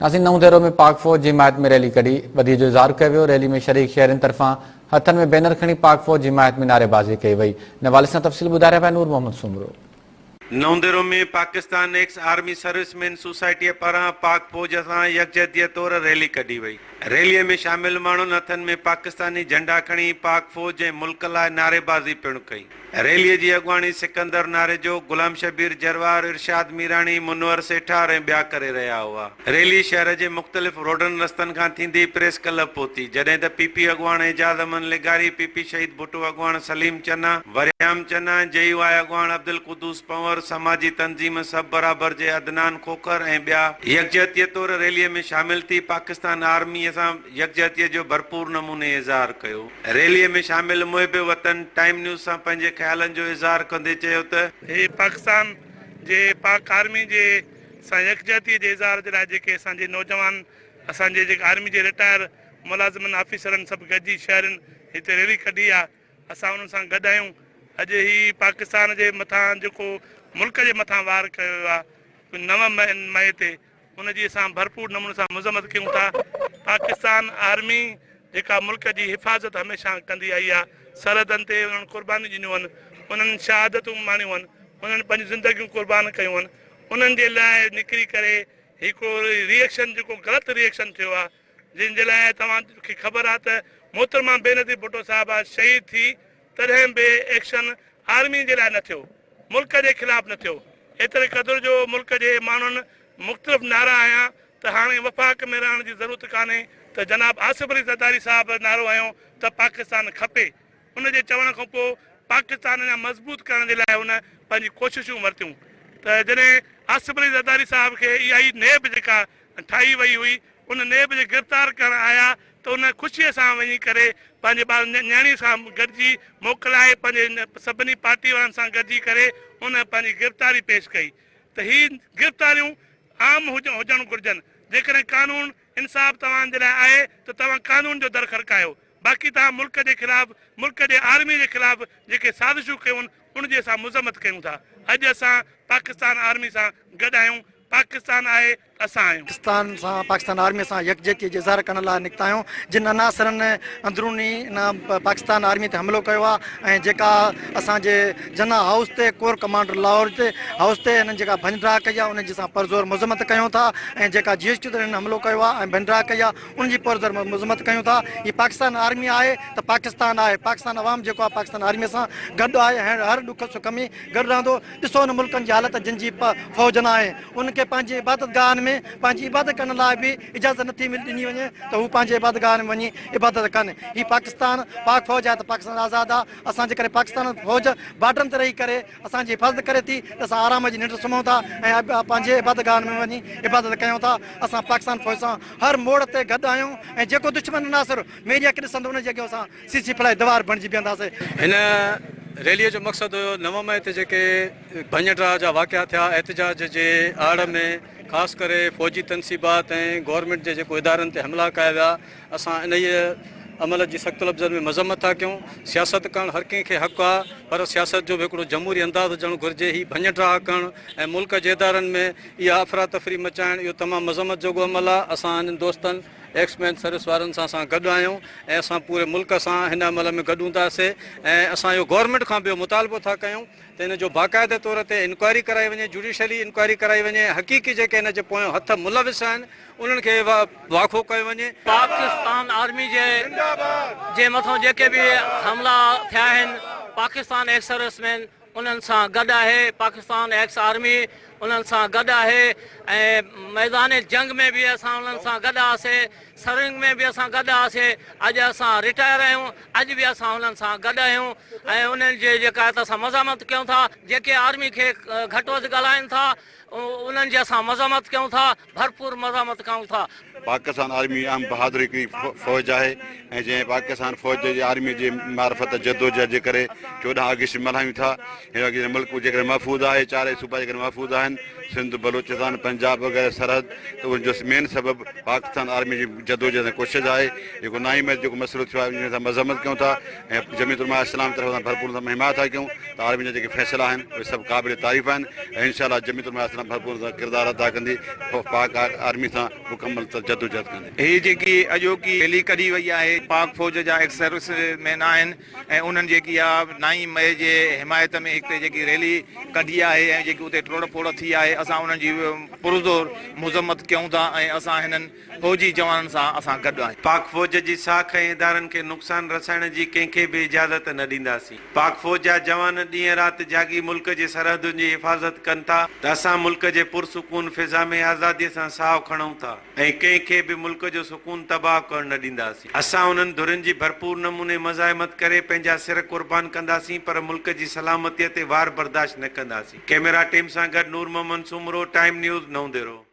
ناظرين نئون ديرو ۾ پاڪ فوج جي حمايت ۾ ريلي ڪڍي ٻڌي جو اظهار ڪيو ويو، ريلي ۾ شريڪ شهرين طرفان هٿن ۾ بينر کڻي پاڪ فوج جي حمايت ۾ نعريبازي ڪئي وئي. ان حوالي سان تفصيل ٻڌائي رهيو آهي نور محمد سومرو. نئون ديرو ۾ Pakistan X army service men سوسائٽيء پاران پاڪ فوج سان يڪجهتيء طور ريلي ڪڍي وئي. ريليء ۾ شامل ماڻهن هٿن ۾ پاڪستاني جهنڊا کڻي پاڪ فوج ۽ ملڪ لاء نعريبازي پڻ ڪئي. ريليء جي اڳواڻي سڪندر ناريجو، غلام شبير جروار، ارشاد ميراڻي، منور سيٺار ۽ ٻيا ڪري رهيا هئا. ريلي شهر جي مختلف روڊن رستن کان ٿيندي پريس ڪلب پهتي، جڏهن ته پي پي اڳواڻ اعجاز احمد لغاري، پي پي شهيد ڀٽو اڳواڻ سليم چنا، وريام چنا، جي يو آء اڳواڻ عبدالقدوس پنهور، سماجي تنظيم سڀ برابر جي عدنان کوکر ۽ ٻيا يڪجهتيء طور ريليء ۾ شامل ٿي پاڪستان آرميء سان يڪجهتيء جو ڀرپور نموني اظهار ڪيو. ريليء ۾ شامل محب وطن ٽائيم نيوز سان پنهنجي خيالن جو اظهار ڪندي چيو ته. هي پاڪستان جي پاڪ آرمي جي سان يڪجهتي جي اظهار جي لاء جيڪي اسان جي نوجوان اسان جي جيڪي آرمي جي رٽائر ملازمن آفيسرن سڀ گڏجي شهرين هتي ريلي ڪڍي آ اسان انهن سان گڏ آهيون اڄ هي پاڪستان جي مٿان جيڪو ملڪ جي مٿان وار ڪيو ويو آ 9 مئي تي ان جي اسان ڀرپور نموني سان مذمت ڪيون ٿا، پاڪستان آرمي جيڪا ملڪ جي حفاظت هميشه ڪندي آئي آهي، سرحدن تي انهن قربانيون ڏنيون آهن، انهن شهادتون ماڻيون آهن، انهن پنهنجون زندگيون قربان ڪيون آهن، انهن جي لاء نڪري ڪري هڪڙو ري ايڪشن جيڪو غلط ري ايڪشن ٿيو آهي جنهن جي لاء توهان کي خبر آهي ته محترمه بينظير ڀٽو صاحبه شهيد ٿي تڏهن به ايڪشن آرمي جي لاء نه ٿيو، ملڪ جي خلاف نه ٿيو، ايتري قدر جو ملڪ جي ماڻهن مختلف نعرا هنيا ته هاڻي وفاق ۾ رهڻ جي ضرورت ڪانهي ته جناب آصف علي زرداري صاحب نعرو هنيو ته پاڪستان کپي، ان جي چوڻ کان پوء پاڪستان اڃا مضبوط ڪرڻ جي لاء هن پنهنجي ڪوششون ورتيون ته جڏهن آصف علي زرداري صاحب کي اها ئي نيب جيڪا ٺاهي وئي هئي ان نيب جي گرفتار ڪرڻ آيا ته ان خوشيء سان وڃي ڪري پنهنجي ٻار نياڻي سان گڏجي موڪلائي پنهنجي سڀني پارٽي وارن سان گڏجي ڪري ان پنهنجي گرفتاري پيش ڪئي ته هي گرفتاريون عام هجڻ گهرجن جيڪڏهن قانون انصاف توهان جي لاء آهي ته توهان قانون جو در کڙڪايو باقي توهان ملڪ جي خلاف ملڪ جي آرمي جي خلاف جيڪي سازشون ڪيون ان جي اسان مذمت ڪيون ٿا اڄ اسان پاڪستان آرمي سان گڏ آهيون پاڪستان آهي ته اسان آهيون. پاڪستان سان پاڪستان آرمي سان يڪجهتي جو اظهار ڪرڻ لاء نڪتا آهيون جن عناصرن اندروني ان پاڪستان آرمي تي حملو ڪيو آهي ۽ جيڪا اسان جي جناح هائوس تي ڪور ڪمانڊر لاهور تي هائوس تي هنن جيڪا ڀڃ ڊاهه ڪئي آهي ان جي اسان پرزور مذمت ڪيون ٿا ۽ جيڪا جي ايڇ ڪيو تي هنن حملو ڪيو آهي ۽ ڀڃ ڊاهه ڪئي آهي ان جي پرزور مذمت ڪيون ٿا هي پاڪستان آرمي آهي ته پاڪستان آهي پاڪستان عوام جيڪو آهي پاڪستان آرمي سان گڏ آهي ۽ هر ڏک سک ۾ گڏ رهندو ڏسو انهن ملڪن جي حالت جن جي فوج نه آهي، انهن کي پنهنجي عبادت گاهن ۾ پنهنجي عبادت ڪرڻ لاء به اجازت نٿي ڏني وڃي ته هو پنهنجي عبادت گاهن ۾ وڃي عبادت ڪن. هي پاڪستان پاڪ فوج آهي ته پاڪستان آزاد آهي. اسان جي ڪري پاڪستان فوج بارڊرن تي رهي ڪري اسان جي حفاظت ڪري ٿي ته اسان آرام جي ننڊ سمهون ٿا ۽ پنهنجي عبادت گاهن ۾ وڃي عبادت ڪيون ٿا. اسان پاڪستان فوج سان هر موڙ تي گڏ آهيون ۽ جيڪو دشمن عناصر ميڊيا کي ڏسندو ان جي اڳيان اسان سيسي ڦلائي دوار بڻجي بيهنداسين. هن ريلي جو مقصد هيو 9 مئي تي جيڪي ڀڃ ڊاهه جا واقعا ٿيا احتجاج جي آڙ ۾ خاص ڪري فوجي تنصيبات ۽ گورنمينٽ جي جيڪو ادارن تي حملا ڪيا ويا اسان انهيء عمل جي سخت لفظن ۾ مذمت ٿا ڪيون سياست ڪرڻ هر ڪنهن کي حق آ پر سياست جو به هڪڙو جمهوري انداز هجڻ گهرجي هي ڀڃ ڊاهه ڪرڻ ۽ ملڪ جي ادارن ۾ اها افراتفري مچائڻ اهو تمام مذمت جوڳو عمل آ اسان هنن دوستن ايڪس مين سروس وارن سان اسان گڏ آهيون ۽ اسان پوري ملڪ سان هن عمل ۾ گڏ هونداسي ۽ اسان اهو گورنمينٽ کان به اهو مطالبو ٿا ڪيون ته ان جو باقاعده طور تي انڪوائري ڪرائي وڃي جوڊيشلي انڪوائري ڪرائي وڃي ۽ حقيقي جيڪي هن جي پويان هٿ ملوث آهن انهن کي واکو ڪيو وڃي. پاڪستان آرمي جي جي مٿان جيڪي به حملا ٿيا آهن پاڪستان ايڪس سروس مين انهن سان گڏ آهي، پاڪستان ايڪس آرمي انهن سان گڏ آهي ۽ ميدان جنگ ۾ به اسان انهن سان گڏ هئاسي، سرونگ ۾ به اسان گڏ هئاسي، اڄ اسان رٽائر آهيون، اڄ به اسان انهن سان گڏ آهيون ۽ انهن جي جيڪا آهي ته اسان مزاحمت ڪيون ٿا، جيڪي آرمي کي گهٽ وڌ ڳالهائين ٿا انهن جي اسان مزاحمت ڪيون ٿا. ڀرپور مزاحمت ڪيون ٿا. پاڪستان آرمي اهم بهادر هڪڙي فوج آهي ۽ جنهن پاڪستان فوج جي آرمي جي معرفت جدوجهد جي ڪري 14 آگسٽ ملهايون ٿا. هن وقت جڏهن ملڪ جيڪڏهن محفوظ آهي، چارئي صوبا جيڪڏهن محفوظ آهن سنڌ، بلوچستان، پنجاب وغيره سرحد ته ان جو مين سبب پاڪستان آرمي جي جدوجهد ۽ ڪوشش آهي. جيڪو نائين مئي تي جيڪو مسئلو ٿيو آهي ان جي اسان مذمت ڪيون ٿا ۽ جمعيت علماء اسلام طرف اسان ڀرپور سان حمايت ٿا ڪيون ته آرمي جا جيڪي فيصلا آهن اهي سڀ قابل تعريف آهن ۽ انشاء الله جمعيت علماء اسلام ڀرپور سان ڪردار ادا ڪندي پاڪ آرمي سان مڪمل جدوجهد ڪندي. هي جيڪي اڄوڪي ريلي ڪڍي وئي آهي پاڪ فوج جا ايڪس سروس مين آهن ۽ انهن جيڪي آ نائين مئي جي حمايت ۾ هتي جيڪي ريلي ڪڍي آهي ۽ جيڪي اتي ٽوڙ ڦوڙ ٿي آهي اسان انهن جي پرزور مذمت ڪيون ٿا ۽ اسان هنن فوجي جوانن سان اسان گڏ آهيون. پاڪ فوج جي ساک ۽ ادارن کي نقصان رسائڻ جي ڪنهن کي به اجازت نه ڏينداسين. پاڪ فوج جا جوان ڏينهن رات جاڳي ملڪ جي سرحدن جي حفاظت ڪن ٿا ته اسان ملڪ جي پرسڪون فضا ۾ آزادي سان ساهه کڻون ٿا ۽ ڪنهن کي به ملڪ جو سڪون تباهه ڪرڻ نه ڏينداسين. اسان انهن ڌرين جي ڀرپور نموني مزاحمت ڪري پنهنجا سر قربان ڪنداسين پر ملڪ جي سلامتي تي وار برداشت نه ڪنداسين. ڪئميرا ٽيم سان گڏ نور محمد سومرو، ٽائيم نيوز، نئون ديرو.